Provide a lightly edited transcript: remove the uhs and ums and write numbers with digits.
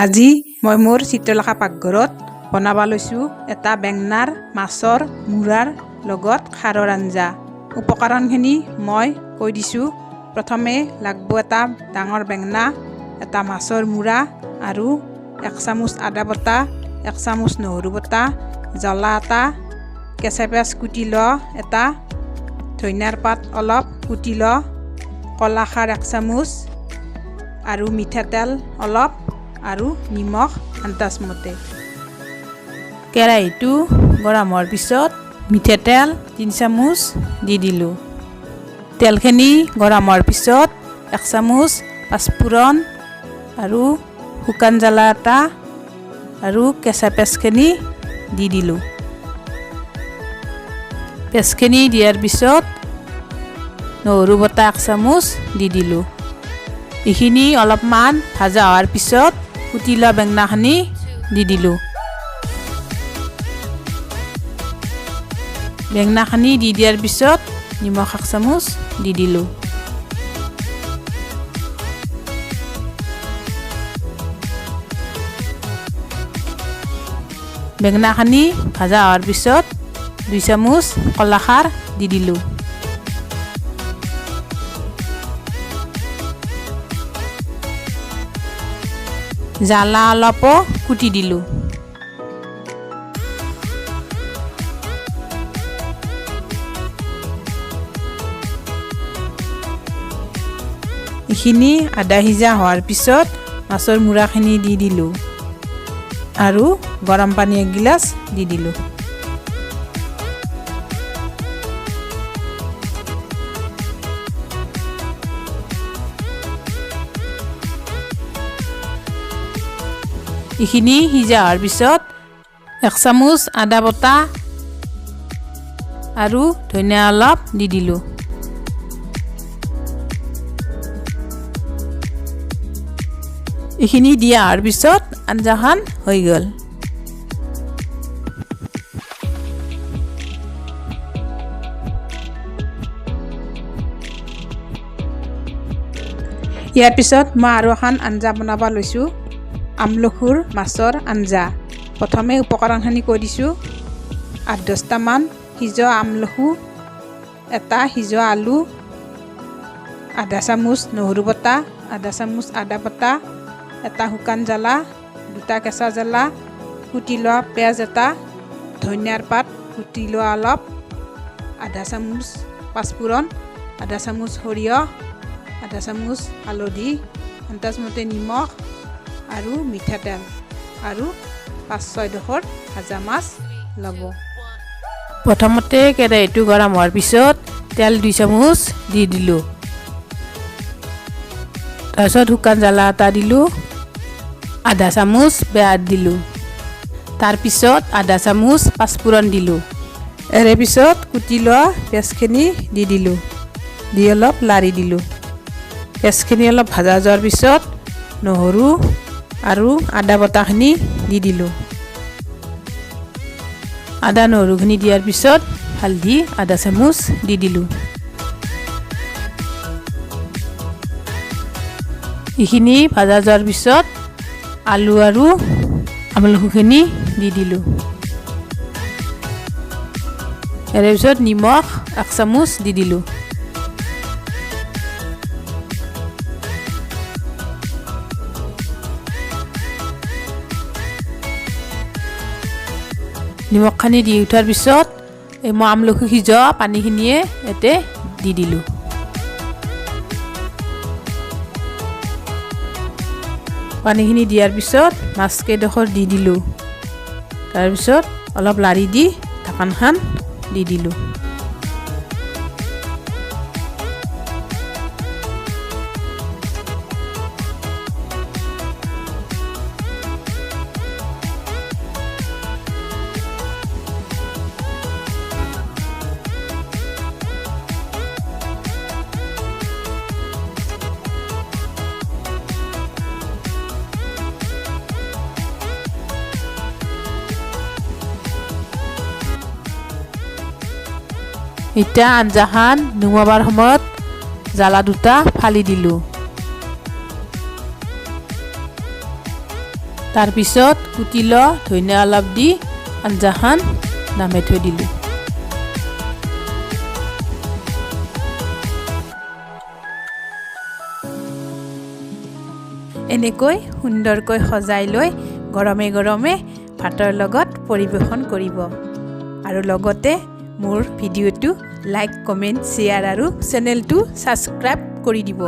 আজি মই মোৰ চিত্ৰলেখা পাকঘৰত বনাব লৈছোঁ এটা বেঙেনাৰ মাছৰ মূৰাৰ লগত খাৰৰ আঞ্জা। উপকৰণখিনি মই কৈ দিছোঁ। প্ৰথমে লাগব এটা ডাঙৰ বেঙেনা, এটা মাছৰ মূৰা আৰু এক চামুচ আদা বটা, এক চামুচ নহৰু বটা, জ্বলা এটা, কেঁচা পিঁয়াজ কুটি লোৱা এটা, ধনিয়াৰ পাত অলপ কুটি লোৱা, কলা খাৰ এক চামুচ আৰু মিঠাতেল অলপ আৰু নিমখ আন্দাজমতে। কেৰাহীটো গৰম হোৱাৰ পিছত মিঠাতেল 3 চামুচ দি দিলোঁ। তেলখিনি গৰম হোৱাৰ পিছত এক চামুচ পাঁচফোৰণ আৰু শুকান জ্বালা এটা আৰু কেঁচা পিঁয়াজখিনি দি দিলোঁ। পিঁয়াজখিনি দিয়াৰ পিছত নহৰু বটা এক চামুচ দি দিলোঁ। এইখিনি অলপমান ভাজা হোৱাৰ পিছত কুটি লোৱা বেঙেনাখিনি দি দিলোঁ। বেঙেনাখিনি দি দিয়াৰ পিছত নিমখ এক চামুচ দি দিলোঁ। বেঙেনাখিনি ভাজা হোৱাৰ পিছত 2 চামুচ কলাখাৰ দি দিলোঁ। জ্বালা অলপো কুটি দিলোঁ। এইখিনি আধা সিজা হোৱাৰ পিছত মাছৰ মূৰাখিনি দি দিলোঁ আৰু গৰম পানী এগিলাচ দি দিলোঁ। এইখিনি সিজা হোৱাৰ পিছত এক চামুচ আদা বটা আৰু ধনিয়া অলপ দি দিলোঁ। এইখিনি দিয়া হোৱাৰ পিছত আঞ্জাখন হৈ গ'ল। ইয়াৰ পিছত মই আৰু এখন আঞ্জা বনাব লৈছোঁ, আমলখুৰ মাছৰ আঞ্জা। প্ৰথমে উপকৰণখিনি কৈ দিছোঁ। 8-10টামান সিজোৱা আমলখু, এটা সিজোৱা আলু, আধা চামুচ নহৰু বটা, আধা চামুচ আদা বটা, এটা শুকান জ্বালা, 2টা কেঁচা জ্বালা, কুটি লোৱা পিঁয়াজ এটা, ধনিয়াৰ পাত কুটি লোৱা অলপ, আধা চামুচ পাঁচফোৰণ, আধা চামুচ সৰিয়হ, আধা চামুচ হালধি, আন্দাজমতে নিমখ আৰু মিঠাতেল আৰু 5-6 ডোখৰ ভাজা মাছ ল'ব। প্ৰথমতে কেৰাহীটো গৰম হোৱাৰ পিছত তেল 2 চামুচ দি দিলোঁ। তাৰপিছত শুকান জ্বালা এটা দিলোঁ, আধা চামুচ বেহাৰ দিলোঁ, তাৰপিছত আধা চামুচ পাঁচফোৰণ দিলোঁ। ইয়াৰে পিছত কুটি লোৱা পিঁয়াজখিনি দি দিলোঁ, দি অলপ লাৰি দিলোঁ। পিঁয়াজখিনি অলপ ভাজা যোৱাৰ পিছত নহৰু আৰু আদা বটাখিনি দি দিলোঁ। আদা নহৰুখিনি দিয়াৰ পিছত হালধি আধা চামুচ দি দিলোঁ। এইখিনি ভাজা যোৱাৰ পিছত আলু আৰু আমলখুখিনি দি দিলোঁ। ইয়াৰে পিছত নিমখ এক চামুচ দি দিলোঁ। নিমখখিনি দি উঠাৰ পিছত এই মই আমলখু সিজোৱা পানীখিনিয়ে ইয়াতে দি দিলোঁ। পানীখিনি দিয়াৰ পিছত মাছ কেইডোখৰ দি দিলোঁ। তাৰপিছত অলপ লাৰি দি ঢাকনখন দি দিলোঁ। এতিয়া আঞ্জাখন নুমাবৰ সময়ত জ্বালা 2টা ফালি দিলোঁ। তাৰপিছত কুটি লোৱা ধনিয়া অলপ দি আঞ্জাখন নামাই থৈ দিলোঁ। এনেকৈ সুন্দৰকৈ সজাই লৈ গৰমে গৰমে ভাতৰ লগত পৰিৱেশন কৰিব আৰু লগতে মোৰ ভিডিঅ'টো লাইক, কমেণ্ট, শ্বেয়াৰ আৰু চেনেলটো ছাবস্ক্ৰাইব কৰি দিব।